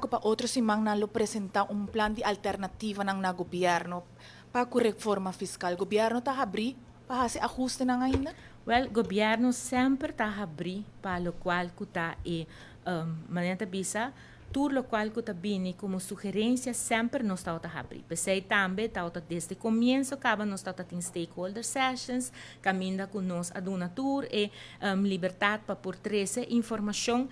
ku pa otro siman nan lo presentá un plan di alternativanan na gobièrnu pa ku reforma fiskal. Gobièrnu ta habrí pa hasi ahustenan ainda? Wèl, gobièrnu semper ta habrí pa lokual ku ta e, manera ta bisa, tur lokual ku ta bini komo sugerensia semper nos tabata habrí. P'esei tambe tabata desde komienso kaba nos tabata tin stakeholder sessions kaminda ku nos a duna tur e libertat pa por trese informashon.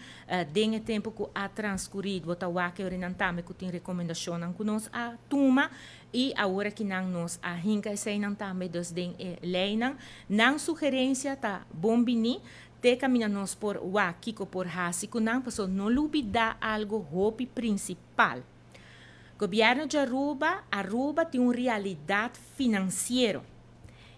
Den e tempu ku a transkurí bo ta wak e orinan tambe ku tin rekomendashonnan ku nos a tuma i awor akinan nos a hinka eseinan tambe dus den e leinan. Nan sugerensia ta bon biní. Te kaminda nos por wak kiko por hasi ku nan, pasobra no lubidá algu hopi prinsipal. Gobièrnu di Aruba, Aruba tin un realidat finansiero.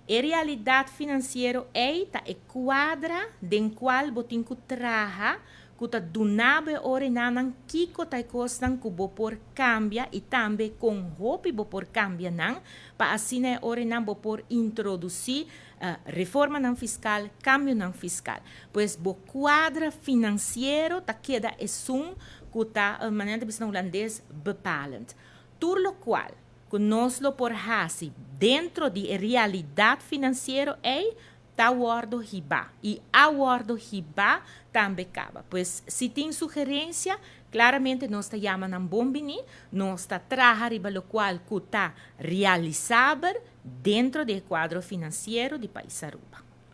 E realidat finansiero ei ta e kuadra den kual bo tin ku traha ku ta duna bo e orenanan kiko ta e kosnan ku bo por kambia i tambe kon hopi bo por kambia nan pa asina e orenan bo por introdusí reformanan fiskal, kambionan fiskal. Pues bo kuadra finansiero ta keda esun ku ta, manera ta bisa na hulandes, bepalend. Tur lokual ku nos lo por hasi dentro di e realidat finansiero ei ta wòrdu hibá i a wòrdu hibá tambe kaba. Pues si tin sugerensia, klaramente nos ta yama nan bon biní, nos ta traha riba lokual ku ta realisabel dentro di e kuadro finansiero di pais Aruba.